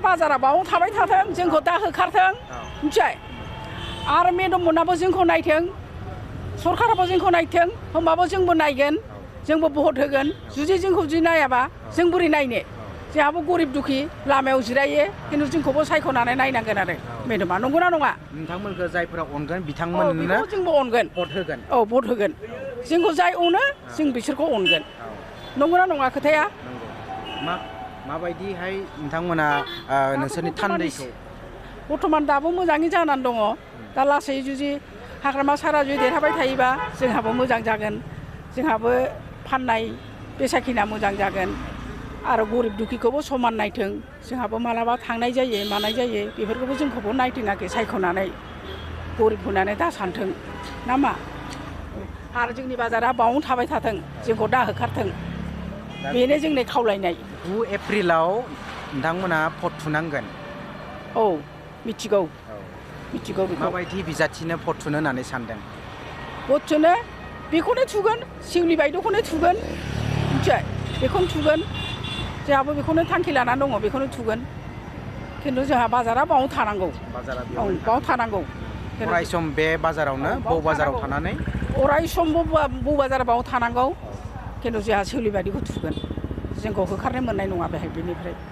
बाजारा बाव थाबाय थाथों जोंखौ दा होखारथों मिथिबाय आरो मेडम मोनाबो जोंखौ नायथों सरकाराबो जोंखौ नायथों होमबाबो जोंबो नायगोन जोंबो भट होगोन जुदि जोंखौ जुदि नायाबा जों बोरै नायनो जोंहाबो गरिब दुखि लामायाव जिरायो खिन्थु जोंखौबो सायख'नानै नायनांगोन आरो मेडमा नंगौना नङा नोंथांमोनखौ जायफोरा अनगोन बिथांमोननो जोंबो अनगोन भट होगोन औ भट होगोन जोंखौ जाय अनो जों बिसोरखौ अनगोन नंगौना नङा खोथाया माबायदिहाय नोंथांमोना नोंसोरनि थान्दैखौ बर्थमान दाबो मोजाङै जानानै दङ दा लासै जुदि हाग्रामा सारा जुदि देरहाबाय थायोबा जोंहाबो मोजां जागोन जोंहाबो फाननाय बेसाखिना मोजां जागोन आरो गरिब दुखिखौबो समान नायथों जोंहाबो मालाबा थांनाय जायो मानाय जायो बेफोरखौबो जोंखौबो नायथोङाखै सायख'नानै गरिब होनानै दा सानथों ना मा आरो जोंनि बाजारा बावनो थाबाय थाथों जोंखौ दा होखारथों बेनो जोंनि खावलायनाय 9 एप्रिलाव नोंथांमोना भट थुनांगोन औ मिथिगौ बेखौ माबायदि बिजाथिनो भट थुनो होननानै सानदों भट थुनो बेखौनो थुगोन सिउलि बायद'खौनो थुगोन मिथिबाय बेखौनो थुगोन जोंहाबो बेखौनो थांखि लानानै दङ बेखौनो थुगोन खिन्थु जोंहा बाजारा बावनो थानांगौ बाव थानांगौ अराय सम बे बाजारावनो बौ बाजाराव थानानै अराय सम बौ बाजाराव बाव थानांगौ खिन्थु जोंहा सिउलि बायदिखौ थुगोन जोंखौ होखारनो मोननाय नङा बेहाय बेनिफ्राय